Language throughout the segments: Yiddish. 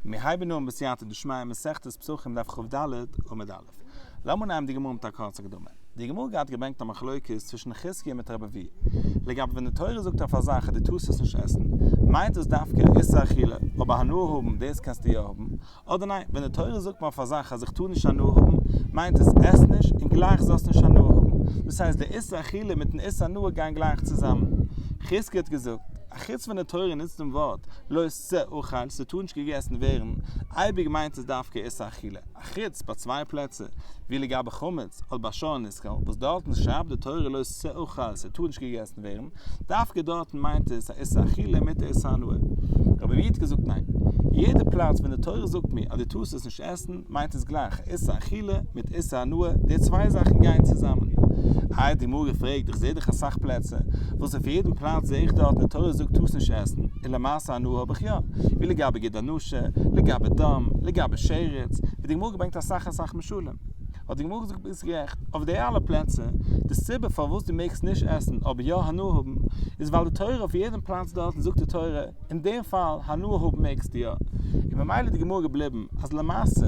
מיר הייבן אן בסייעתא דשמיא מסכת פסחים דף כ"ד עמוד א'. לאמיר נעמען די גמרא מיט א קורצע הקדמה. די גמרא געהאט געברענגט א מחלוקת צווישן חזקיה מיט רבי אבהו. לגבי ווען די תורה זאגט אויף א זאך אז דו טארסט עס נישט עסן, מיינט דאס דווקא איסור אכילה, אבער הנאה האבן דאס קענסטו יא האבן, אדער ניין, ווען די תורה זאגט מיר אויף א זאך אז איך טאר נישט הנאה האבן, מיינט עס עס נישט און גלייך זאלסט נישט הנאה האבן. דאס הייסט די איסור אכילה מיטן איסור הנאה גייען גלייך צוזאמען. חזקיה האט געזאגט, אחוץ ווען די תורה נוצט דעם ווארט לא תאכל, ס'טאר נישט געגעסן ווערן, אייביג מיינט עס דווקא איסור אכילה, אחוץ ביי צוויי פלעצער, ווי לגבי חמץ אדער ביי שור הנסקל, וואס דארטן שרייבט די תורה לא תאכל, ס'טאר נישט געגעסן ווערן, דווקא דארטן מיינט עס א איסור אכילה מיט איסור הנאה. רבי אבהו האט געזאגט ניין. יעדע פלאץ ווען די תורה זאגט מיר אז דו טארסט עס נישט עסן, מיינט עס גלייך איסור אכילה מיט איסור הנאה, די צוויי זאכן גייען צוזאמען. איי האט די גמרא געפרעגט, איך זע דאך אסאך פלעצער, וואס אויף יעדן פלאץ זע איך דארט די תורה זאגט טארסט נישט עסן, און למעשה הנאה האב איך יא, ווי לגבי גיד הנשה, לגבי דם, לגבי שרץ, ווי די גמרא געברענגט אסאך אסאך משלים. האט די גמרא געזאגט ביסט גערעכט, אויף די אלע פלעצער, די סיבה פארוואס דו מעגסט נישט עסן אבער יא הנאה האבן, איז ווייל די תורה אויף יעדן פלאץ דארטן זאגט די תורה, אין דעם פאל הנאה האבן מעגסטו יא. און ממילא איז די גמרא געבליבן אז למעשה,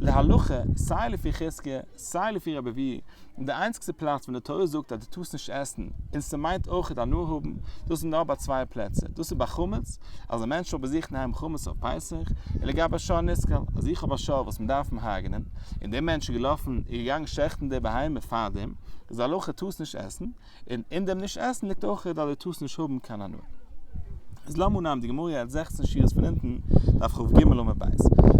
להלכה, סיי לפי חזקיה, סיי לפי רבי אבהו, און די איינציגסטע פלאץ ווען די תורה זאגט אז דו טארסט נישט עסן, און ס'מיינט אויכעט הנאה האבן, דאס איז נאר ביי צוויי פלעצער, דאס איז ביי חמץ, אז א מענטש זאל ביי זיך נעמען חמץ אויף פסח, און לגבי שור הנסקל, אז איך האב א שור וואס מ'דארף אים הרג'נען, און דער מענטש איז געלאפן און געגאנגען שעכטן די בהמה פארדעם, איז די הלכה טארסט נישט עסן, און אין דעם נישט עסן ליגט אויך אז דו טארסט נישט האבן קיין הנאה. איז לאמיר נעמען די גמרא יעצט זעכצן שורות פון אונטן, דף כ"ג עמוד ב'.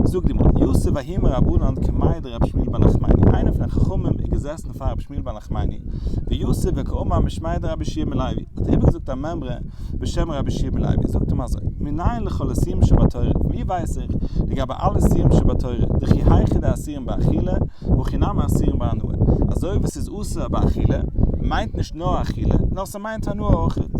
זאגט די גמרא, יתיב ההוא מרבנן קמיה דרבי שמואל בר נחמני, איינער פון די חכמים איז געזעסן פאר רבי שמואל בר נחמני, ויתיב וקאמר משמיה דרבי יהושע בן לוי, האט ער איבערגעזאגט א מימרא בשם רבי יהושע בן לוי, זאגט אים אזוי, מנין לכל איסורים שבתורה, פון ווי ווייס איך לגבי אלע איסורים שבתורה, דכי היכא דאסירין באכילה, והכי נמי אסירין בהנאה, אזוי ווי ס'איז אסור באכילה, מיינט נישט נאר אכילה, נאר ס'מיינט הנאה אויכעט.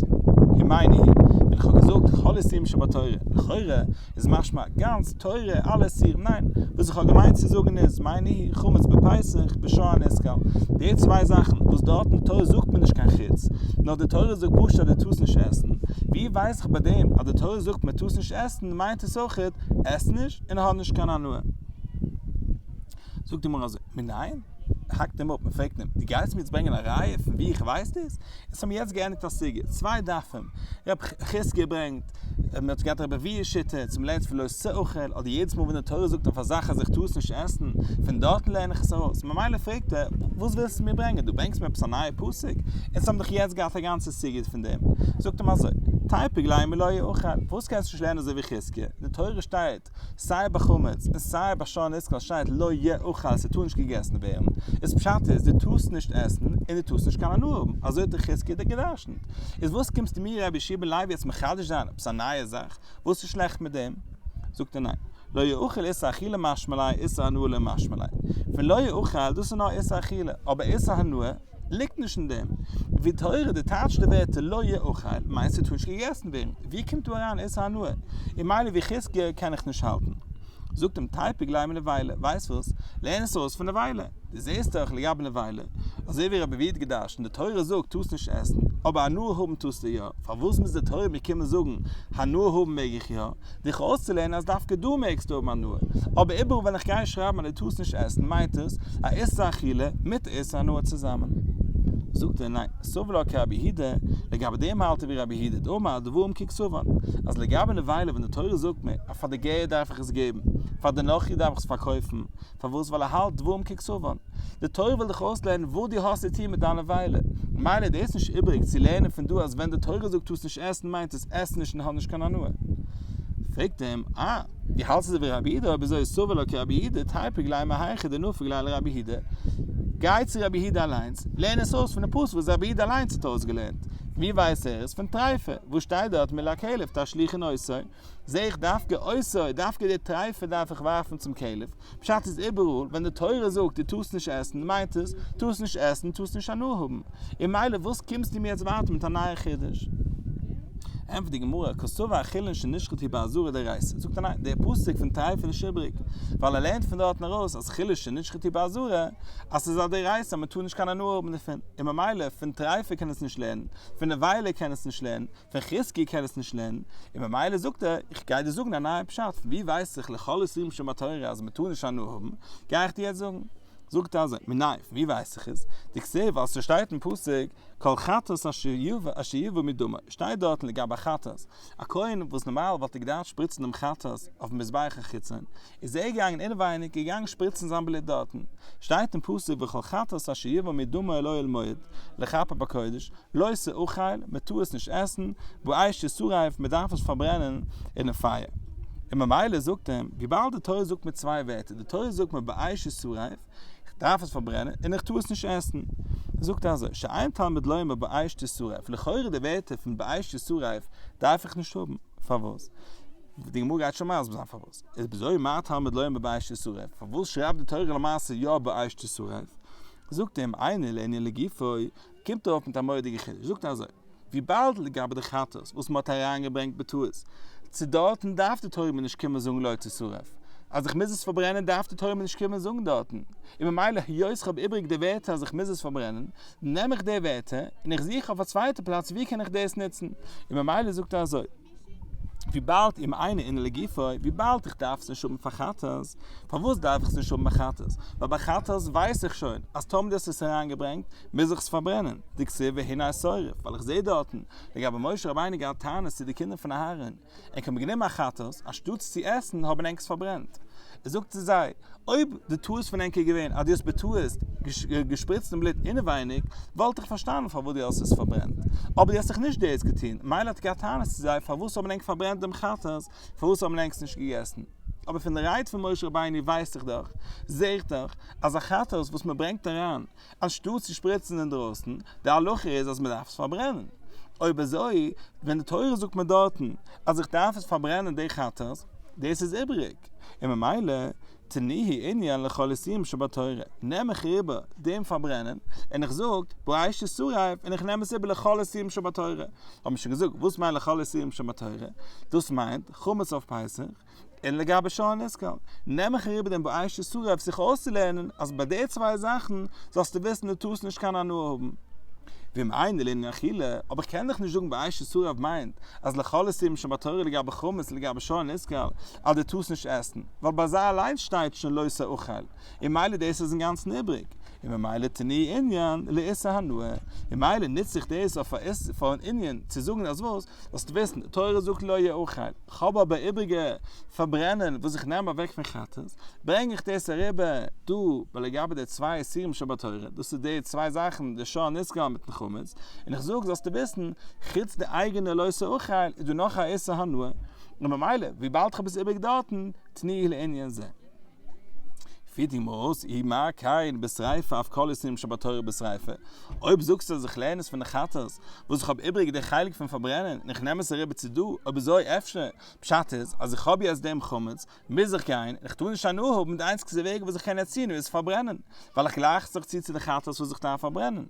ומאי ניהו, ווען איך האב געזאגט כל איסורים שבתורה, לכאורה איז משמע גאנץ תורה אלע איסורים, ניין, וואס איך האב געמיינט צו זאגן איז, מאי ניהו, חמץ בפסח, בשור הנסקל, די צוויי זאכן וואס דארט אין תורה זאגט מען נישט קיין חוץ, נאר די תורה זאגט פשוט אז דו טארסט נישט עסן, ווי ווייס איך ביי דעם אז די תורה זאגט מען טארסט נישט עסן מיינט עס אויכעט עס נישט און האב נישט קיין הנאה. זאגט די גמרא אזוי, מנין? האקט אים אפ און פרעגט אים, דו גייסט מיר יעצט ברענגען א ראיה פון וואו איך ווייס דאס? אונז האבן יעצט געענדיגט א סוגיא, צוויי דפים, רב חזקיה ברענגט, מען האט געהאט רבי אבוה'ס שיטה, צו מען לערנט פון לא תאכל, אדער יעדעס מאל ווען די תורה זאגט אויף א זאך אז איך טאר עס נישט עסן, פון דארטן לערן איך עס ארויס, ממילא פרעגט ער, וואס ווילסטו מיר ברענגען, דו ברענגסט מיר עפעס א נייע פסוק? אונז האבן דאך יעצט געהאט א גאנצע סוגיא פון דעם. זאגט אים אזוי, תיפוק לימא לא יאכל, פארוואס קענסטו נישט לערנען אזוי ווי חזקיה, אין די תורה שטייט, סיי ביי חמץ און סיי ביי שור הנסקל שטייט לא יאכל ס'טאר נישט געגעסן ווערן, איז פשט איז דו טארסט נישט עסן און דו טארסט נישט קיין הנאה האבן, אזוי האט דער חזקיה דיר גע'דרש'נט, איז וואס קומסטו מיר רבי יהושע בן לוי יעצט מחדש זיין עפעס א נייע זאך, וואס איז שלעכט מיט דעם? זאגט ער ניין, לא יאכל איסור אכילה משמע ליה איסור הנאה לא משמע ליה, פון לא יאכל דאס איז נאר איסור אכילה, אבער איסור הנאה ליגט נישט אין דעם, ווי תורה די טייטש די ווערטער לא יאכל מיינט ס'טאר נישט געגעסן ווערן, ווי קומט דא אריין איסור הנאה? און מילא ווי חזקיה קען איך נישט האלטן. זאגט אים תיפוק לימא נבילה, ווייסט וואס? לערן עס אויס פון נבילה, דו זעסט דאך לגבי נבילה, אזוי ווי רבי אבהו האט געדרש'נט, די תורה זאגט טארסט נישט עסן, אבער הנאה האבן טארסטו יא, פארוואס מוז די תורה מיר קומען זאגן הנאה האבן מעג איך יא? דיך אויסצולערנען אז דווקא דא מעגסטו האבן הנאה, אבער איבעראל ווען איך גיי שרייבן אז דו טארסט נישט עסן מיינט עס א איסור אכילה מיט איסור הנאה צוזאמען. זאגט ער ניין, סבר לה כרבי יהודה, לגבי דעם האלט ער ווי רבי יהודה, דאמר דברים ככתבן, אז לגבי נבילה ווען די תורה זאגט מיר אז פאר די גר דארף איך עס געבן, פאר די נכרי דארף איך עס פארקויפן, פארוואס? ווייל ער האלט דברים ככתבן. די תורה וויל דיך אויסלערנען וואס דו האסט צו טון מיט דיין נבילה. ממילא איז דאס נישט איבריג צו לערנען פון דא אז ווען די תורה זאגט טארסט נישט עסן מיינט עס עס נישט און האב נישט קיין הנאה. פרעגט אים, אה, דו האלטסט אזוי ווי רבי יהודה, אויב אזוי סבר לה כרבי יהודה, תיפוק לימא היכא דנפיק ליה לרבי יהודה. גיי צו רבי יהודה אליינס, לערן עס אויס פון די פסוק וואס רבי יהודה אליינס האט אויסגעלערנט. ווי ווייסט ער עס? פון טריפה. וואס שטייט דארט ולכלב תשליכון אותו? זע איך דווקא אותו, דווקא די טריפה דארף איך ווארפן צום כלב, פשט איז איבעראל ווען די תורה זאגט דו טארסט נישט עסן מיינט עס טארסט נישט עסן טארסט נישט הנאה האבן, און מילא וואס קומסטו מיר יעצט ווייטער מיט א נייע חידוש? ענטפערט די גמרא, קסבר חולין שנשחטו בעזרה דאורייתא, זאגט ער ניין, דער פסוק פון טריפה איז נישט איבעריג, ווייל ער לערנט פון דארטן ארויס אז חולין שנשחטו בעזרה, אז ס'איז א דאורייתא אז מ'טאר נישט קיין הנאה האבן דערפון, און ממילא פון טריפה קען עס נישט לערנען, פון נבילה קען עס נישט לערנען, פון חזקיה קען עס נישט לערנען, און ממילא זאגט ער, איך גיי דיר זאגן א נייע פשט, פון ווי ווייס איך לכל איסורים שבתורה אז מ'טאר נישט הנאה האבן, גיי איך דיר יעצט זאגן. זאגט ער אזוי, מנין, פון ווי ווייס איך עס? דכתיב, ווייל ס'שטייט אין פסוק, כל חטאת אשר יבא מדמו, שטייט דארטן לגבי חטאת, א כהן וואס נארמאל וואלט ער געדארפט שפריצן דעם חטאת אויפן מזבח החיצון, איז ער געגאנגען אינעווייניג געגאנגען שפריצן זיין בלוט דארטן, שטייט אין פסוק וכל חטאת אשר יבא מדמו אל אוהל מועד, לכפר בקודש, לא תאכל, מען טאר עס נישט עסן, באש תשרף, מען דארף עס פארברענען אינעם פייער. און ממילא זאגט אים, וויבאלד די תורה זאגט מיר צוויי ווערטער, די תורה זאגט מיר באש תשרף, איך דארף עס פארברענען און איך טאר עס נישט עסן. זאגט ער אזוי, שאין תלמוד לומר באש תשרף, לכאורה די ווערטער פון באש תשרף דארף איך נישט האבן, פארוואס? די גמרא גייט שוין מסביר זיין פארוואס. איז בזוי מה תלמוד לומר באש תשרף, פארוואס שרייבט די תורה למעשה יא באש תשרף? זאגט אים, אינו אלא לגופו, קומט ארויף מיט א מורא'דיגע חידוש, זאגט ער אזוי, וויבאלד לגבי די חטאת וואס מען האט אריינגעברענגט בטעות צו דארטן דארף די תורה מיר נישט קומען זאגן לא תשרף, אז איך מוז עס פארברענען דארף די תורה מיר נישט קומען זאגן דארטן, און ממילא היות איך האב איבריג די ווערטער אז איך מוז עס פארברענען, נעם איך די ווערטער און איך זוך אויף א צווייטע פלאץ ווי קען איך דאס נוצן, און ממילא זאגט ער אזוי. וויבאלד אם אינו אלא לגופו, וויבאלד איך דארף עס נישט האבן פאר חטאת, פארוואס דארף איך עס נישט האבן ביי חטאת? ווייל ביי חטאת ווייס איך שוין אז טאמער דו האסט עס אריינגעברענגט, מוז איך עס פארברענען, דכתיב והנה שורף, ווייל איך זעה דארטן, לגבי משה רבינו געהאט טענות צו די קינדער פון אהרן, ענק האבן גענומען א חטאת, אנשטאטס צו עסן האבן ענק עס פארברענט. ער זאגט צו זיי, אויב די טעות פון ענק איז געווען אז דו האסט בטעות געשפריצט דעם בלוט אינעווייניג, וואלט איך פארשטאנען פארוואס דו האסט עס פארברענט. אבער דו האסט דאך נישט דאס געטון, מילא האט ער געהאט טענות צו זיי פארוואס האבן ענק פארברענט דעם חטאת, פארוואס האבן ענק עס נישט געגעסן. אבער פון די רייד פון משה רבינו ווייס איך דאך, זע איך דאך, אז א חטאת וואס מען ברענגט אריין, אנשטאט צו שפריצן אינדרויסן, די הלכה איז אז מען דארף עס פארברענען. אויב אזוי, ווען די תורה זאגט מיר דארטן אז איך דארף עס פארברענען די חטאת, דאס איז איבעריג, און ממילא תניהו ענין לכל איסורים שבתורה, נעם איך אריבער דעם פארברענען, און איך זאג, באש תשרף, און איך נעם עס איבער לכל איסורים שבתורה. האט מען שוין געזאגט, וואס מיינט לכל איסורים שבתורה? דאס מיינט, חמץ אויף פסח, און לגבי שור הנסקל, נעם איך אריבער דעם באש תשרף זיך אויסצולערנען אז ביי די צוויי זאכן זאלסטו וויסן דו טארסט נישט קיין הנאה האבן. ואם אינו לענין אכילה, אבער איך קען דאך נישט זאגן באש תשרף מיינט אז לכל איסורים שבתורה לגבי חמץ לגבי שור הנסקל אז דו טארסט נישט עסן, ווייל ביי זיי אליינס שטייט שוין לא תאכל, און מילא דאס איז אינגאנצן איבריג, און ממילא תני ענין לאיסור הנאה, און מילא נוץ איך דאס אויף פאר אן ענין צו זאגן אז וואס? זאלסטו וויסן, די תורה זאגט לא יאכל, כ'האב אבער איבריגע פארברענען וואס איך נעם אוועק פון חטאת, ברענג איך דאס אריבער דא ביי לגבי די צוויי איסורים שבתורה, דאס איז די צוויי זאכן, די שור הנסקל מיטן חמץ, און איך זאג זאלסטו וויסן, חוץ די אייגענע לא תאכל איז דא נאך א איסור הנאה, און ממילא וויבאלד כ'האב עס איבריג דארטן, תני לענין זה. פירט די גמרא אויס, אי מה כן בשריפה אף כל איסורים שבתורה בשריפה, אויב זאגסטו אז איך לערן עס פון די חטאת וואס איך האב איבריג די חלק פון פארברענען און איך נעם עס אריבער צו דא, אויב אזוי אפשר פשט איז אז איך האב יעצט דעם חמץ מוז איך גיין און איך טאר נישט הנאה האבן די איינציגסטע וועג וואס איך קען יעצט טון איז פארברענען ווייל איך גלייך זיך צו צו די חטאת וואס איך דארף פארברענען.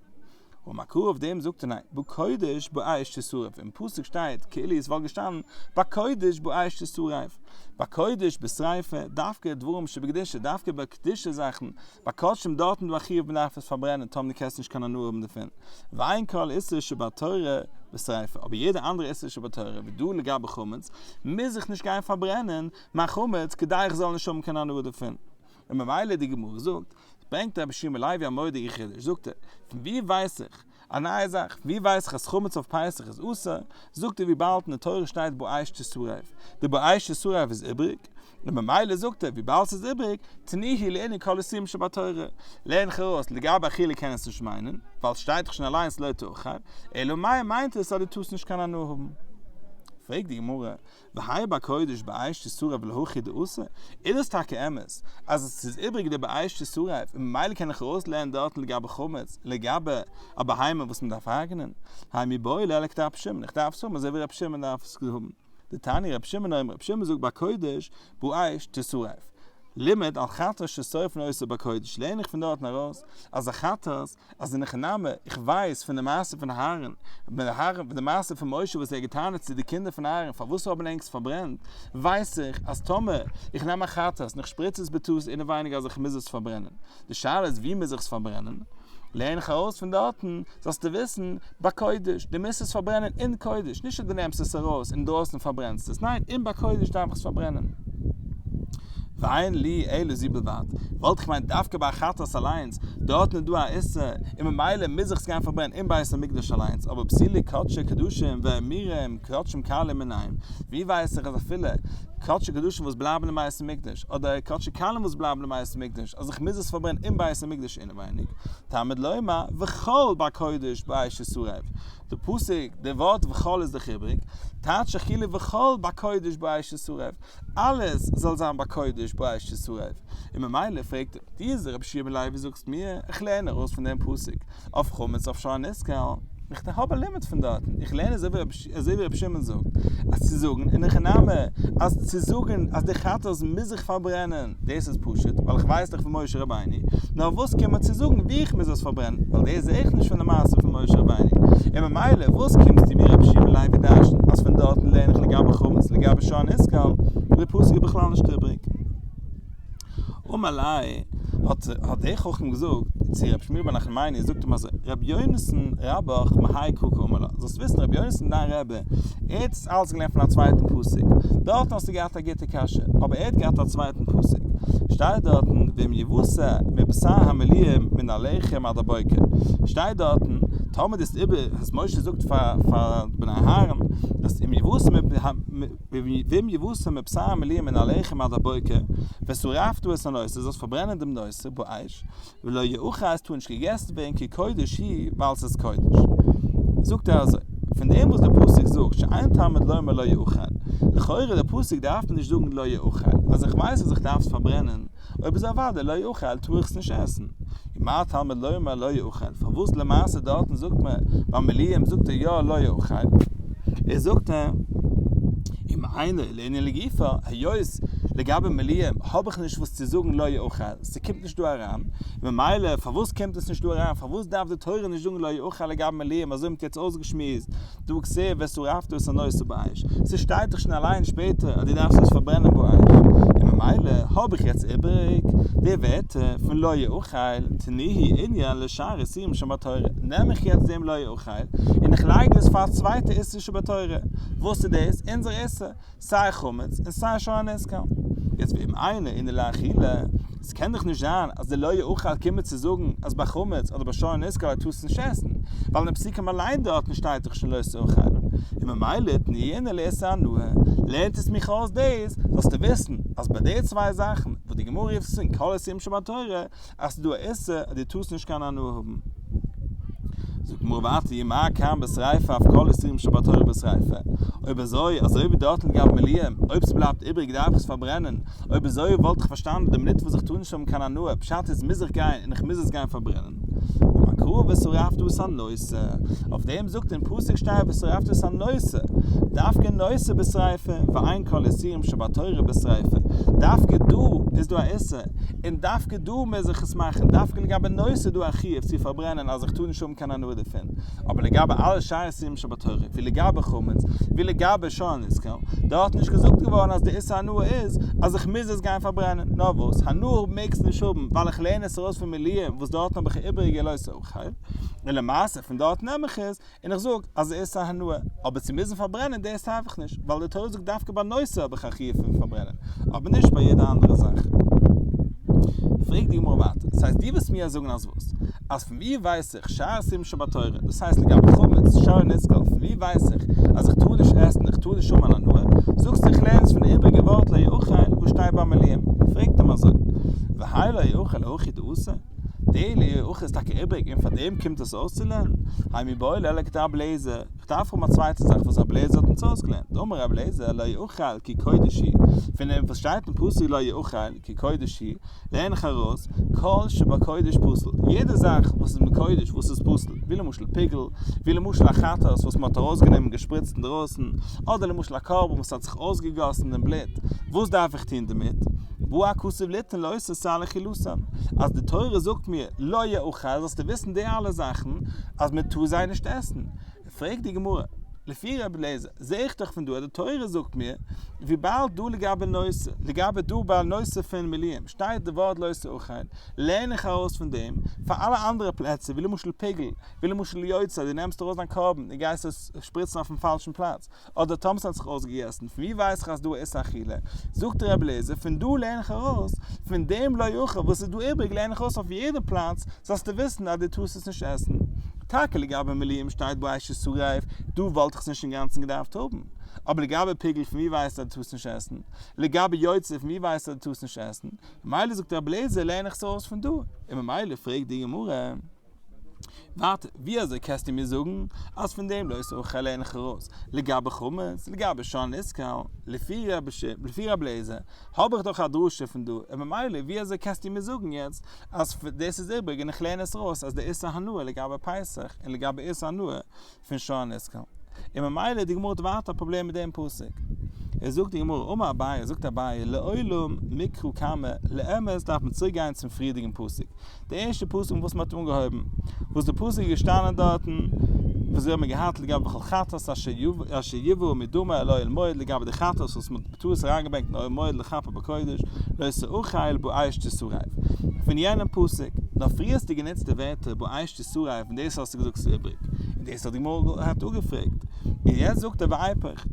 אמר קרא אויף דעם זאגט ער ניין, בקודש באש תשרף, אין פסוק שטייט כאילו עס וואלט געשטאנען בקודש באש תשרף, בקודש בשריפה, דווקא דברים שבקדושה, דווקא ביי קדושה זאכן, ביי קדשים דארטן דא א חיוב מען דארף עס פארברענען טאמער דו קענסט נישט קיין הנאה האבן דערפון, ואין כל איסור שבתורה בשריפה, אבער יעדע אנדערע איסור שבתורה ווי דא לגבי חמץ, מוז איך נישט גיין פארברענען מיין חמץ כדי איך זאל נישט האבן קיין הנאה דערפון. און ממילא די גמרא זאגט, ברענגט רבי יהושע בן לוי א מורא'דיגע חידוש, זאגט ער, פון ווי ווייס איך, א נייע זאך, פון ווי ווייס איך אז חמץ אויף פסח איז אסור, זאגט ער וויבאלד אין די תורה שטייט באש תשרף, די באש תשרף איז איבריג, און ממילא זאגט ער וויבאלד ס'איז איבריג, תניהו לענין כל איסורים שבתורה, לערן איך ארויס, לגבי אכילה קען עס נישט מיינען, ווייל ס'שטייט דאך שוין אליינס לא תאכל, אלא מאי מיינט עס אז דו טארסט נישט קיין הנאה האבן. פרעגט די גמרא, והאי בקודש באש תשרף להכי דאסור, איז דאס טאקע אמת אז עס איז איבריג די באש תשרף און ממילא קען איך ארויסלערנען דארטן לגבי חמץ און לגבי א בהמה וואס מען דארף הרג'נען? האי מיבעי ליה לכדרבי שמעון, איך דארף עס האבן אזוי ווי רבי שמעון דארף עס האבן. דתניא רבי שמעון אומר, רבי שמעון זאגט בקודש באש תשרף. לימד על חטאת ששורפין אותה בקודש, לערן איך פון דארטן ארויס אז א חטאת, אז אין הכי נמי, איך ווייס פון די מעשה פון אהרן, פון די מעשה פון משה וואס ער האט געטענה'ט צו די קינדער פון אהרן פארוואס האבן ענק עס פארברענט, ווייס איך אז טאמער איך נעם א חטאת און איך שפריץ עס בטעות אינעווייניג אז איך מוז עס פארברענען. די שאלה איז ווי מוז איך עס פארברענען? לערן איך ארויס פון דארטן, זאלסטו וויסן, בקודש, דו מוזט עס פארברענען אין קודש, נישט אז דו נעמסט עס ארויס אינדרויסן פארברענסט עס, ניין, אין בקודש דארף איך עס פארברענען. ואין לי אלא זו בלבד, וואלט איך געמיינט דווקא ביי א חטאת אליינס, דארטן איז דא א איסור, און ממילא מוז איך עס גיין פארברענען אין בית המקדש אליינס, אבער פסולי קדשי קדשים והאמירם קדשים קלים מנין, ווי ווייס איך אז אפילו קדשי קדשים וואס בלייבן אין בית המקדש, אדער קדשי קלים וואס בלייבן אין בית המקדש, אז איך מוז עס פארברענען אין בית המקדש אינעווייניג, תלמוד לומר וכל בקודש באש ישרף, די פסוק, די ווארט וכל איז דאך איבריג, טייטש איך כאילו וכל בקודש באש ישרף, אלעס זאל זיין בקודש באש ישרף, און ממילא פרעגט דיזער רבי יהושע בן לוי זאגסט מיר, איך לערן ארויס פון דעם פסוק אויף חמץ אויף שור הנסקל, איך האב א לימוד פון דארטן, איך לערן אזוי ווי רבי שמעון זאגט, אז צו זאגן אין הכי נמי, אז צו זאגן אז די חטאת מוז זיך פארברענען, דאס איז פשוט, ווייל איך ווייס דאך פון משה רבינו, נאר וואס קומט מיר צו זאגן ווי איך מוז עס פארברענען, ווייל דאס זע איך נישט פון די מעשה פון משה רבינו, און ממילא וואס קומסטו מיר רבי יהושע בן לוי דרש'ן אז פון דארטן לערן איך לגבי חמץ לגבי שור הנסקל, די פסוק איז בכלל נישט איבריג. אמר ליה, האט האט דער חכם געזאגט צו רבי שמואל בר נחמני, זאגט אים אזוי, רבי יונתן רבך מהאי קרא קאמר לך, זאלסט וויסן רבי יונתן דיין רבי, ער האט עס אלץ געלערנט פון א צווייטן פסוק, דארטן האסטו געהאט א גוטע קשיא, אבער ער האט געהאט א צווייטן פסוק, שטייט דארטן ואם יבשר מבשר המלואים מן הלחם עד הבוקר, שטייט דארטן טאמער דו האסט איבער, אז משה זאגט פאר פאר בני אהרן, אז אם יבשר ואם יבשר מבשר המלואים מן הלחם עד הבוקר, ושרפת את הנותר, זאלסט פארברענען דעם נותר באש, ולא יאכל עס טאר נישט געגעסן ווערן כי קודש היא ווייל עס איז קודש. זאגט ער אזוי, פון דעם וואס דער פסוק זאגט שאין תלמוד לומר לא יאכל, לכאורה דער פסוק דארף מען נישט זאגן לא יאכל, אז איך ווייס אז איך דארף עס פארברענען, אויב איז אוודאי לא יאכל טאר איך עס נישט עסן. ומה תלמוד לומר לא יאכל, פארוואס למעשה דארטן זאגט מען ביי מלואים זאגט ער יא לא יאכל, ער זאגט אם אינו לענין לגופא, היות לגבי מלואים האב איך נישט וואס צו זאגן לא יאכל, ס'קומט נישט דא אריין, ממילא פארוואס קומט עס נישט דא אריין, פארוואס דארף די תורה נישט זאגן לא יאכל לגבי מלואים אזוי מ'האט יעצט אויסגעשמועסט, דהא כתיב ושרפת את הנותר באש, ס'שטייט דאך שוין אליין שפעטער אז דו דארפסט עס פארברענען באש, און ממילא האב איך יעצט איבריג די ווערטער פון לא יאכל, תנהו ענין לשאר איסורים שבתורה, נעם איך יעצט דעם לא יאכל און איך לייג עס פאר א צווייטע איסור שבתורה, וואס איז דאס? אונזער איסור, סיי חמץ און סיי שור הנסקל. יעצט ואם אינו ענין לאכילה, עס קען דאך נישט זיין אז די לא יאכל קומט צו זאגן אז ביי חמץ אדער ביי שור הנסקל ער טאר עס נישט עסן, ווייל אין די פסוקים אליין דארטן שטייט דאך שוין לא תאכל, און ממילא תנהו ענין לאיסור הנאה, לערנט עס מיך אויס דאס, זאלסטו וויסן אז ביי די צוויי זאכן וואס די גמרא רופט עס אן כל איסורים שבתורה, אז ס'איז דא א איסור אז דו טארסט נישט קיין הנאה האבן. זאגט גמרא ווייטער אי מה כאן בשריפה אף כל איסורים שבתורה בשריפה, אויב אזוי אזוי ווי דארט לגבי מלואים, אויב ס'בלייבט איבריג דארף איך עס פארברענען, אויב אזוי וואלט איך פארשטאנען די מינוט וואס איך טאר נישט האבן קיין הנאה, פשט איז מוז איך גיין און איך מוז עס גיין פארברענען. אמר קרא ושרפת את הנותר, אויף דעם זאגט אין פסוק שטייט ושרפת את הנותר, דווקא נותר בשריפה, ואין כל איסורים שבתורה בשריפה, דווקא דא איז דא א איסור, און דווקא דא מוז איך עס מאכן, דווקא לגבי נותר איז דא א חיוב צו פארברענען אז איך טאר נישט האבן קיין הנאה דערפון, אבער לגבי אלע שאר איסורים שבתורה, ווי לגבי חמץ, ווי לגבי שור הנסקל, דארט איז נישט געזאגט געווארן אז די איסור הנאה איז אז איך מוז עס גיין פארברענען, נאר וואס, הנאה מעגסטו נישט האבן ווייל איך לערן עס ארויס פון מלואים וואס דארטן האב איך איבעריגע לא תאכל, און למעשה פון דארט נעם איך עס, און איך זאג אז עס איז א הנאה, אבער צו מוזן פארברענען דאס דארף איך נישט, ווייל די תורה זאגט דווקא ביי נותר האב איך א חיוב פון פארברענען, אבער נישט ביי יעדע אנדערע זאך. פרעגט די גמרא ווייטער, ס'הייסט דו ווילסט מיר זאגן אז וואס? אז פון ווי ווייס איך שאר איסורים שבתורה, דאס הייסט לגבי חמץ, שור הנסקל, פון ווי ווייס איך אז איך טאר נישט עסן, איך טאר נישט האבן אן הנאה, זאגסטו איך לערן עס פון די איבריגע ווארט לא יאכל וואס שטייט ביי מלואים, פרעגט אים אזוי, והאי לא יאכל הכי דאתא? די לא יאכל איז טאקע איבריג און פאר דעם קומט עס אויסצולערנען? האי מיבעי ליה לכדרבי אליעזר, איך דארף האבן א צווייטע זאך וואס רבי אליעזר האט אונז אויסגעלערנט, דאמר רבי אליעזר לא יאכל כי קודש היא, פון דעם וואס שטייט אין פסוק לא יאכל כי קודש היא, לערן איך ארויס, כל שבקודש פסול, יעדע זאך וואס איז מקודש וואס איז פסול, ווי למשל פיגול, ווי למשל א חטאת וואס מען האט ארויסגענומען און געשפריצט אינדרויסן, אדער למשל א קרבן וואס האט זיך אויסגעגאסן דעם בלוט, וואס דארף איך טון דערמיט? בא הכתוב ליתן לאותו שאר לאכילתן, אז די תורה זאגט מיר לא יאכל זאלסטו וויסן די אלע זאכן אז מען טאר זיי נישט עסן. פרעגט די גמרא, לפי רבי אליעזר זעה איך דאך פון דא אז די תורה זאגט מיר וויבאלד דא לגבי נושא, לגבי דא ביי נושא פון מילואים שטייט די ווארט לא תאכל, לערן איך ארויס פון דעם פאר אלע אנדערע פלעצער ווי למשל פיגול, ווי למשל יוצא, דו נעמסט ארויס דיין קרבן און גייסט עס שפריצן אויפן פאלשן פלאץ, אדער טאמסאן האט זיך אויסגעגעסן, פון ווי ווייס איך אז דא איז אכילה? זאגט ר' אליעזר, פון דא לערן איך ארויס, פון דעם לא יאכל וואס איז דא איבריג לערן איך ארויס אויף יעדע פלאץ, זאלסטו וויסן אז דו טארסט עס נישט עסן. טאקע לגבי מילואים שטייט באש תשרף, דא וואלט איך עס נישט אינגאנצן געדארפט האבן. אבער לגבי פיגול פון ווי ווייסטו אז דו טארסט נישט עסן? לגבי יוצא פון ווי ווייסטו אז דו טארסט נישט עסן? ממילא זאגט ר' אליעזר לערן איך עס ארויס פון דא. און ממילא פרעגט די גמרא. ווארט, ווי אזוי קענסטו מיר זאגן אז פון דעם לא תאכל לערן איך ארויס לגבי חמץ, לגבי שור הנסקל, לפי רבי אליעזר האב איך דאך א דרשה פון דא, און ממילא ווי אזוי קענסטו מיר זאגן יעצט אז דאס איז איבריג און איך לערן עס ארויס אז די איסור הנאה לגבי פסח און לגבי איסור הנאה פון שור הנסקל. און ממילא די גמרא האט ווייטער א פראבלעם מיט דעם פסוק. עס זאגט די גמרא, אמר אביי, זאגט אביי, לעולם מקרא קמא, לאמת דארף מען צוריק גיין צום פריערדיגן פסוק. די ערשטע פסוק מיט וואס מען האט אנגעהויבן, וואס די פסוק איז געשטאנען דארטן, וואס זיי האבן געהאט לגבי וכל חטאת אשר יבא מדמה אל אוהל מועד לגבי די חטאת וואס מען האט בטעות אריינגעברענגט אין אוהל מועד לכפר בקודש, לא תאכל באש תשרף. פון יענעם פסוק, נאר פריער האסטו גענוצט די ווערטער באש תשרף און דאס האסטו געזאגט ס'איז איבריג, און דאס האט די גמרא געהאט אפגעפרעגט, און יעצט זאגט ער ואיפוך,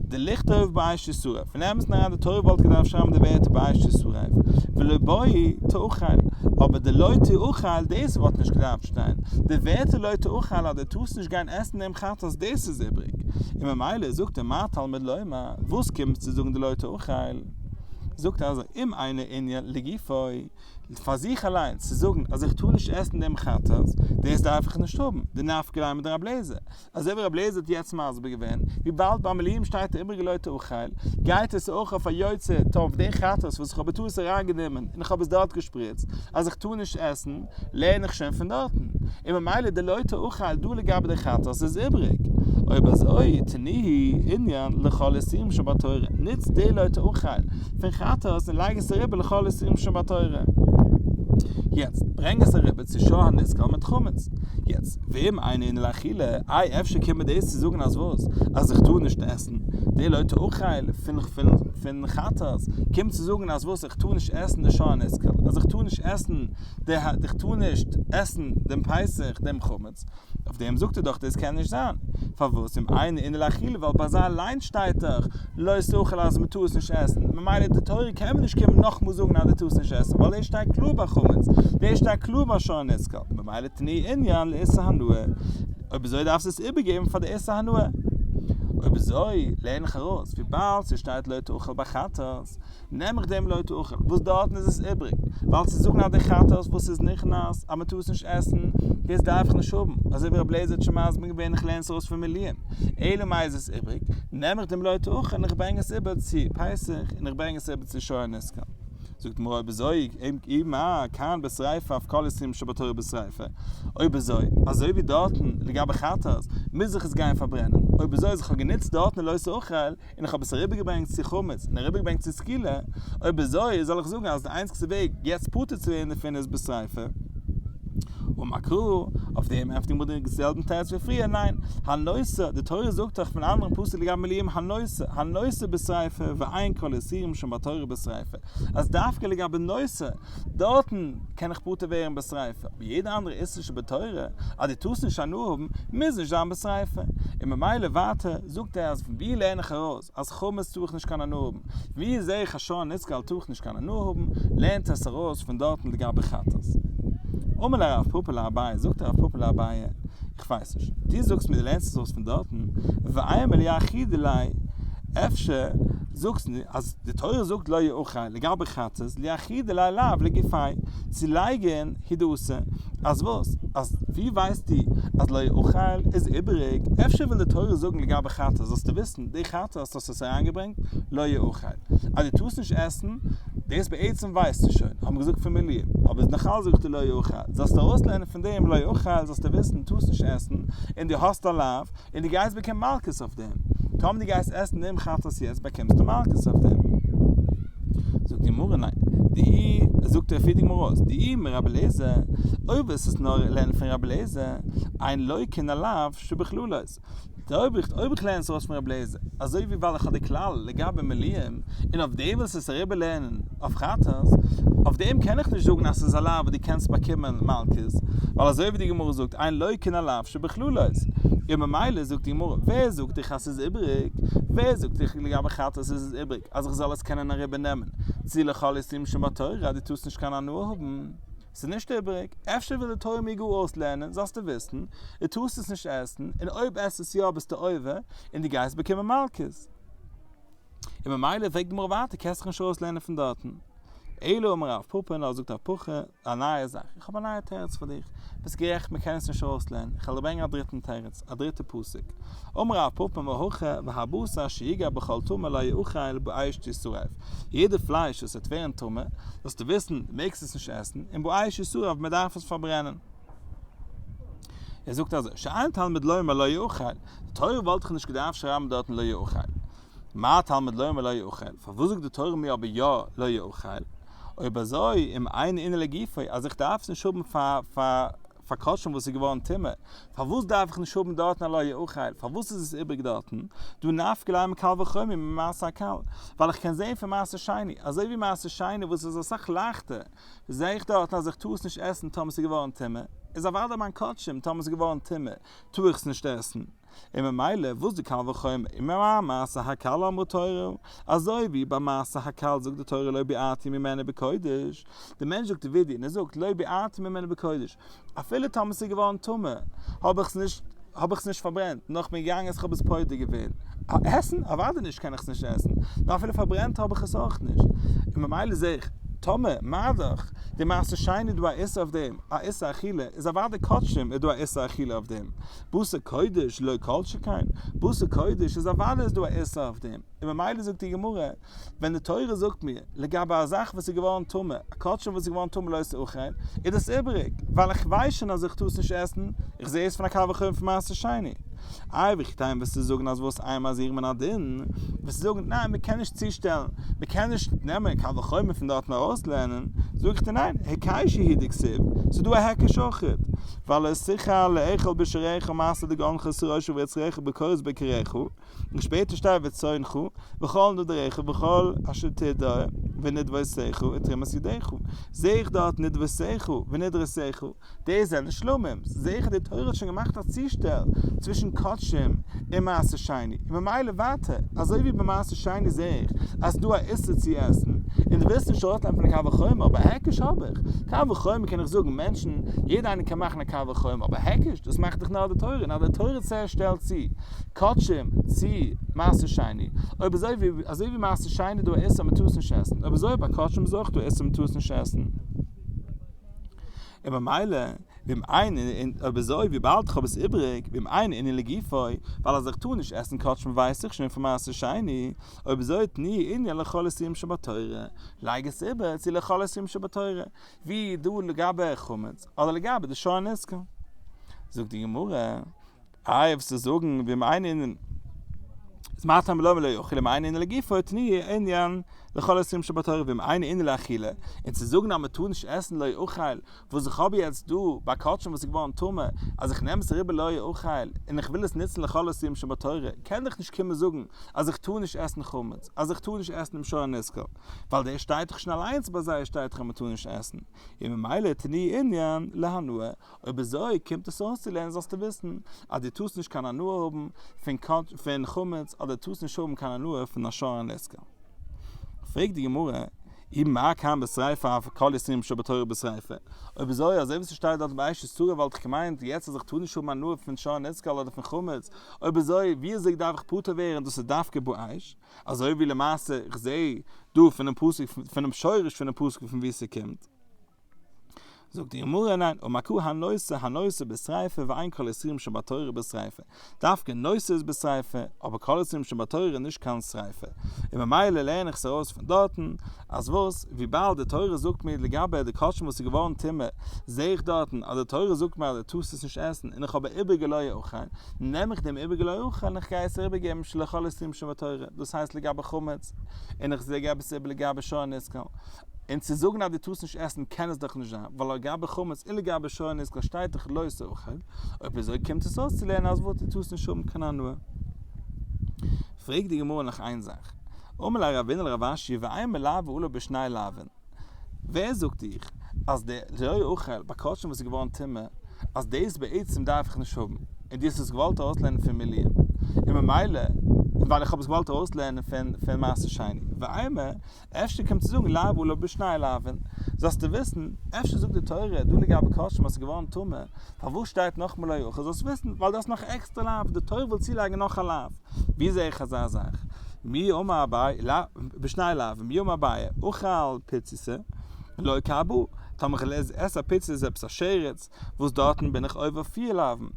דליכתוב באש תשרף, פון אמת'ן אריין די תורה וואלט געדארפט שרייבן די ווערטער באש תשרף, ולא בעי תאכל, אבער די לא תאכל דאס וואלט נישט געדארפט שטיין, די ווערטער לא תאכל אז דו טארסט נישט גיין עסן דעם חטאת דאס איז איבריג, און ממילא זאגט ער מה תלמוד לומר, וואס קומט צו זאגן די לא תאכל? זאגט ער אזוי, אם אינו ענין לגופו, פאר זיך אליינס צו זאגן אז איך טאר נישט עסן דעם חטאת, דאס דארף איך נישט האבן, דנפקא ליה מדר' אליעזר. אזוי ווי רבי אליעזר האט יעצט מסביר געווען, וויבאלד ביי מילואים שטייט די איבריגע לא תאכל, גייט עס אויך אויף א יוצא טוב די חטאת וואס איך האב בטעות אריינגענומען און איך האב עס דארט געשפריצט, אז איך טאר נישט עסן, לערן איך שוין פון דארטן. און ממילא די לא תאכל דא לגבי די חטאת איז איבריג. אויב אזוי, תנהו ענין לכל איסורים שבתורה, נוץ די לא תאכל פון חטאת און לייג עס אריבער לכל איסורים שבתורה. יעצט, ברענג עס אריבער צו שור הנסקל מיט חמץ. יעצט, ואם אינו ענין לאכילה, איי אפשר קומט מיר דאס צו זאגן אז וואס? אז איך טאר נישט עסן? די לא תאכל פון פון חטאת קומט צו זאגן אז וואס? איך טאר נישט עסן די שור הנסקל, אז איך טאר נישט עסן די איך טאר נישט עסן דעם פסח דעם חמץ, אויף דעם זאגט ער דאך דאס קען נישט זיין, פארוואס אם אינו ענין לאכילה ווייל ביי זיי אליינס שטייט דאך לא תאכל אז מען טאר עס נישט עסן, ממילא די תורה קען מען נישט קומען נאכמאל זאגן אז דו טארסט נישט עסן ווייל דאס שטייט קלאר ביי חמץ, דאס שטייט קלאר ביי שור הנסקל, ממילא תנהו ענין לאיסור הנאה, אויב אזוי דארפסטו עס איבערגעבן פאר די איסור הנאה. אויב אזוי לערן איך ארויס וויבאלד ס'שטייט לא תאכל ביי חטאת, נעם איך דעם לא תאכל, וואס דארטן איז עס איבריג, ווייל צו זאגן אז די חטאת וואס איז נכנס אז מען טאר עס נישט עסן, דאס דארף איך נישט האבן, אזוי ווי רבי אליעזר האט שוין מסביר געווען איך לערן עס ארויס פון מילואים, אלא מאי איז עס איבריג, נעם איך דעם לא תאכל און איך ברענג עס איבער צו פסח און איך ברענג עס איבער צו שור הנסקל. זאגט די גמרא אויב אזוי אי מה כאן בשריפה אף כל איסורים שבתורה בשריפה, אויב אזוי אזוי ווי דארטן לגבי חטאת מוז איך עס גיין פארברענען, אויב אזוי אז איך האב גענוצט דארטן לא תאכל, און איך האב עס אריבערגעברענגט צו חמץ און אריבערגעברענגט צו סקילה, אויב אזוי זאל איך זאגן אז די איינציגסטע וועג יעצט פטור צו ווערן דערפון איז בשריפה? אמר קרא, אויף דעם ענטפערט די גמרא דעם זעלבן תירוץ ווי פריער, ניין, הנותר, די תורה זאגט דאך פון אנדערן פסוק לגבי מילואים הנותר, הנותר בשריפה ואין כל איסורים שבתורה בשריפה, אז דווקא לגבי נותר, דארטן קען איך פטור ווערן בשריפה, אבער יעדע אנדערע איסור שבתורה אז דו טארסט נישט הנאה האבן, מוז נישט זיין בשריפה. און ממילא ווייטער זאגט ער אז פון ווי לערן איך ארויס אז חמץ טאר איך נישט קיין הנאה האבן, ווי זעה איך אז שור הנסקל טאר איך נישט קיין הנאה האבן, לערנט עס ארויס פון דארטן לגבי חטאת. אמר ליה רב פפא לאביי, זאגט רב פפא לאביי, איך ווייס נישט, דו זאגסט מיר דו לערנסט עס ארויס פון דארטן, ואימא ליחודא ליה, אפשר זאגסטו אז די תורה זאגט לא יאכל לגבי חטאת, ליחודא ליה לאו לגופיה, צו לייגן הוא דאתא, אז וואס? אז ווי ווייסטו אז לא יאכל איז איבעריג? אפשר וויל די תורה זאגן לגבי חטאת זאלסטו וויסן, די חטאת האסטו עס אריינגעברענגט, לא יאכל. אז דו טארסט נישט עסן, דאס בעצם ווייסטו שוין, האבן געזאגט פון מילואים, אבער נאך אלץ זאגט ער לא יאכל, זאלסטו ארויסלערנען פון דעם לא יאכל זאלסטו וויסן טארסט נישט עסן, און דו האסט א לאו, און דו גייסט באקומען מלקות אויף דעם. טאמער דו גייסט עסן דעם חטאת יעצט באקומסטו מלקות אויף דעם. זאגט די גמרא. זאגט ער פירט די גמרא אויס, דאי מרבי אליעזר, אויב וועסט עס נאר לערנען פון רבי אליעזר, אין לוקין עליו שבכללות. אויב איך אויב איך לערן עס ארויס פון רבי אליעזר, אזוי ווי ווייל איך האב די כלל לגבי מילואים, און אויף דעם ווילסטו עס אריבער לערנען אויף חטאת, אויף דעם קען איך נישט זאגן אז ס'איז א לאו וואס דו קענסט באקומען מלקות, ווייל אזוי ווי די גמרא זאגט אין לוקין עליו שבכללות, און ממילא זאגט די גמרא, ווער זאגט דיך אז ס'איז איבריג? ווער זאגט דיך לגבי חטאת איז עס איבריג אז איך זאל עס קענען אריבער נעמען צו לכל איסורים שבתורה אז דו טארסט נישט קיין הנאה האבן? ס'איז נישט איבריג, אפשר וויל די תורה מיר גאר אויסלערנען, זאלסטו וויסן, דו טארסט עס נישט עסן, און אויב עסט עס יא ביסטו עובר, און דו גייסט באקומען מלקות. און ממילא פרעגט די גמרא ווייטער, קענסט זיך נישט ארויסלערנען פון דארטן. אלא אמר רב פפא, נאר זאגט רב פפא, א נייע זאך, איך האב א נייע תירוץ פאר דיך, ביסט גערעכט מען קען עס נישט ארויסלערנען, איך וועל דיר ברענגען א דריטן תירוץ, א דריטע פסוק, אמר רב פפא מהכא והבשר אשר יגע בכל טמא לא יאכל באש תשרף, יעדע פלייש וואס וועט ווערן טמא, זאלסטו וויסן, דו מעגסט עס נישט עסן, און באש תשרף, מען דארף עס פארברענען. ער זאגט אזוי, שאין תלמוד לומר לא יאכל, די תורה וואלט דאך נישט געדארפט שרייבן דארטן לא יאכל, מה תלמוד לומר לא יאכל, פארוואס זאגט די תורה מיר אבער יא לא יאכל? אויב אזוי, אם אין ענין לגופו, אז איך דארף עס נישט האבן פאר פאר פאר קדשים וואס איז געווארן טמא, פארוואס דארף איך נישט האבן דארטן א לא יאכל, פארוואס איז עס איבריג דארטן? דהא נפקא ליה מקל וחומר ממעשר הקל, ווייל איך קען זען פון מעשר שני, אזוי ווי מעשר שני וואס איז אסאך לייכטער, זע איך דארטן אז איך טאר עס נישט עסן טאמער עס איז געווארן טמא, איז אוודאי מיין קדשים טאמער עס איז געווארן טמא טאר איך עס נישט עסן. און ממילא וואס די קל וחומר ומה מעשר הקל אמרה תורה, אזוי ווי ביי מעשר הקל זאגט די תורה לא ביערתי ממנו בקודש, די מענטש זאגט וידוי און ער זאגט לא ביערתי ממנו בקודש, אפילו טאמער ס'איז געווארן טמא האב איך עס נישט האב איך עס נישט פארברענט, נאר כ'בין געגאנגען איך האב עס פודה געווען, עסן? אוודאי נישט קען איך עס נישט עסן, נאר אפילו פארברענט האב איך עס אויך נישט, און ממילא זעה איך טאמער מה דאך די מעשר שני איז דא א איסור אויף דעם, א איסור אכילה, איז אוודאי קדשים איז דא א איסור אכילה אויף דעם. בשר קודש לא כל שכן, בשר קודש איז אוודאי איז דא א איסור אויף דעם, און ממילא זאגט די גמרא, ווען די תורה זאגט מיר לגבי א זאך וואס איז געווארן טמא, א קדשים וואס איז געווארן טמא לא תאכל, איז דאס איבעריג, ווייל איך ווייס שוין אז איך טאר עס נישט עסן, איך זע עס פון א קל וחומר פון מעשר שני. איי וכי תימא וועסטו זאגן אז וואס אין מזהירין מן הדין, וועסטו זאגן ניין מען קען נישט צושטעלן, מען קען נישט נעמען קל וחומר פון דארטן ארויסלערנען, זאג איך דיר ניין, היקשא הוא דכתיב, ס'איז דא א היקש אויכעט, ווייל לא תוכל לאכול בשרך ומעשר דגנך ותירושך ויצהרך ובכורות בקרך, און שפעטער שטייט וצאנך וכל נדריך וכל אשר תדור ונדבותיך ותרומת ידיך, זעה איך דארט נדבותיך ונדרותיך. דאס זענען שלמים, זעה איך אז די תורה האט שוין געמאכט א צושטעל צווישן קדשים און מעשר שני, און ממילא ווייטער, אזוי ווי ביי מעשר שני זעה איך אז ס'דא א איסור צו עסן, און דו ווילסט נישט ארויסנעמען פון די קל וחומר, אבער היקש האב איך, קל וחומר קען איך זאגן מענטשן, יעדער איינער קען מאכן א קל וחומר, אבער היקש, דאס מאכט דאך נאר די תורה, און אז די תורה צעשטעלט צו קדשים צו מעשר שני, אויב אזוי ווי אזוי ווי מעשר שני איז דא א איסור אז מ'טאר עס נישט עסן, אויב אזוי ביי קדשים איז אויך דא א איסור מ'טאר עס נישט עסן. און ממילא, ואם אין און אויב אזוי וויבאלד איך האב עס איבריג, ואם אין ענין לגופו, ווייל אז איך טאר נישט עסן קדשים ווייס איך שוין פון מעשר שני, אויב אזוי תנהו ענין לכל איסורים שבתורה, לייג עס איבער צו לכל איסורים שבתורה, ווי דא לגבי חמץ, אדער לגבי די שור הנסקל. זאגט די גמרא, איי וועסטו זאגן ואם אין ענין איז מה טעם לא ולא יאכל אם אין ענין לגופו תנהו ענין לכל איסורים שבתורה ואם אין ענין לאכילה, און צו זאגן אז מען טאר נישט עסן לא יאכל, וואס איך האב יעצט דא ביי קדשים וואס איז געווארן טמא, אז איך נעם עס אריבער לא יאכל און איך וויל עס נוצן לכל איסורים שבתורה, קען איך נישט קומען זאגן אז איך טאר נישט עסן חמץ, אז איך טאר נישט עסן דעם שור הנסקל, ווייל דער שטייט דאך שוין אליינס ביי זיי שטייט דאך אז מען טאר נישט עסן, און ממילא תנהו ענין להנאה. אויב אזוי קומט עס אויסצולערנען זאלסטו וויסן אז דו טארסט נישט קיין הנאה האבן פון חמץ אדער טארסט נישט האבן קיין הנאה פון א שור הנסקל. פרעגט די גמרא, אי מה כאן בשריפה אף כל איסורים שבתורה בשריפה, אויב אזוי אזוי ווי ס'שטייט דארט באש תשרף וואלט איך געמיינט יעצט אז איך טאר נישט האבן הנאה פון שור הנסקל אדער פון חמץ, אויב אזוי ווי אזוי דארף איך פטור ווערן דאס איז דווקא באש, אזוי ווי למעשה איך זע דא פונעם פסוק פונעם שורש פונעם פסוק פון וואו ס'קומט. זאגט די גמרא ניין, אמר קרא הנותר הנותר בשריפה ואין כל איסורים שבתורה בשריפה, דווקא נותר איז בשריפה, אבער כל איסורים שבתורה איז נישט קיין שריפה, און ממילא לערן איך עס ארויס פון דארטן, אז וואס, וויבאלד די תורה זאגט מיר לגבי די קדשים וואס איז געווארן טמא, זע איך דארטן אז די תורה זאגט מיר אז דו טארסט עס נישט עסן און איך האב א איבריגע לא יאכל, נעם איך דעם איבריגע לא יאכל און איך גיי עס אריבערגעבן שלכל איסורים שבתורה, דאס הייסט לגבי חמץ, און איך געב עס איבער לגבי שור הנסקל. און צו זאגן אז דו טארסט נישט עסן קען עס דאך נישט זיין, ווייל לגבי חמץ און לגבי שור הנסקל שטייט דאך לא תאכל, אויב אזוי קומט עס אויס צו לערנען אז וואס דו טארסט נישט האבן קיין הנאה. פרעגט די גמרא נאך איין זאך, אמר ליה רבינא לרב אשי ואימא מלוה עליו בשני לאווין, ווער זאגט דיך אז די לא אכל ביי קדשים וואס איז געווארן טמא אז דאס בעצם דארף איך נישט האבן, און דו האסט עס געוואלט ארויסלערנען פון מילואים, און ממילא ווייל איך האב עס געוואלט ארויסלערנען פון פון מעשר שני, ואימא אפשר קומט צו זאגן לאו עליו בשני לאווין, זאלסטו וויסן, אפשר זאגט די תורה דא לגבי קדשים אז עס איז געווארן טמא, פארוואס שטייט נאכמאל לא אכל, זאלסט וויסן ווייל דו האסט נאך עקסטערע לאו, די תורה וויל צולייגן נאך א לאו, ווי זע איך אזא זאך? מי אמר אביי, בשני לאווין, מי אמר אביי, אכל פיצתא, לא כארבעה, טאמער איך עס א פיצא איז עפעס א שרץ, וואס דארטן בין איך עובר פיר לאווין,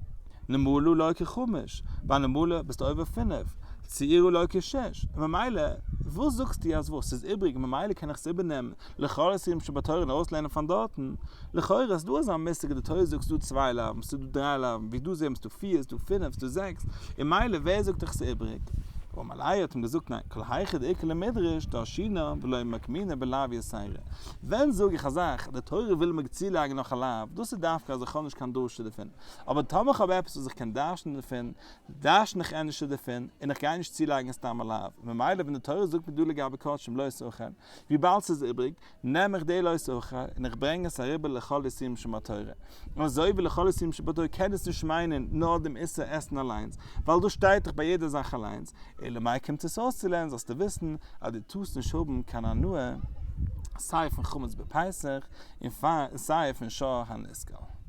נמלה לא כחמש, ביי נמלה ביסטו עובר פינף, שעירה לא כשש, און ממילא וואס זאגסטו אז וואס? ס'איז איבריג ממילא קען איך עס איבערנעמען לכל איסורים שבתורה און ארויסלערנען פון דארטן, לכאורה איז דא אזא מושג אז די תורה זאגט ס'דא צוויי לאווין, ס'דא דריי לאווין, ווי דא זעהן מיר ס'דא פיר, ס'דא פינף, ס'דא זעקס, און מילא ווער זאגט דיך ס'איז איבריג? אמר ליה האט אים געזאגט ניין, כל היכא דאיכא למידרש דרשינן ולא מוקמינן בלאו יתירא, ווען זאג איך א זאך, די תורה וויל מיר צולייגן נאך א לאו, דאס איז דווקא אז איך האב נישט קיין דרשה דערפון, אבער טאמער איך האב עפעס וואס איך קען דרש'נען דערפון, דרש'ן איך ענדערשער דערפון, און איך גיי נישט צולייגן סתם א לאו, ממילא ווען די תורה זאגט מיר דא לגבי קדשים לא תאכל, וויבאלד ס'איז איבריג, נעם איך די לא תאכל און איך ברענג עס אריבער לכל איסורים שבתורה. און אזוי ווי לכל איסורים שבתורה קען עס נישט מיינען נאר דעם איסור עסן אליינס, ווייל דאס שטייט דאך ביי יעדע זאך אליינס, אלא מאי קומט עס אויסצולערנען זאלסטו וויסן אז דו טארסט נישט האבן קיין הנאה סיי פון חמץ בפסח און סיי פון שור הנסקל.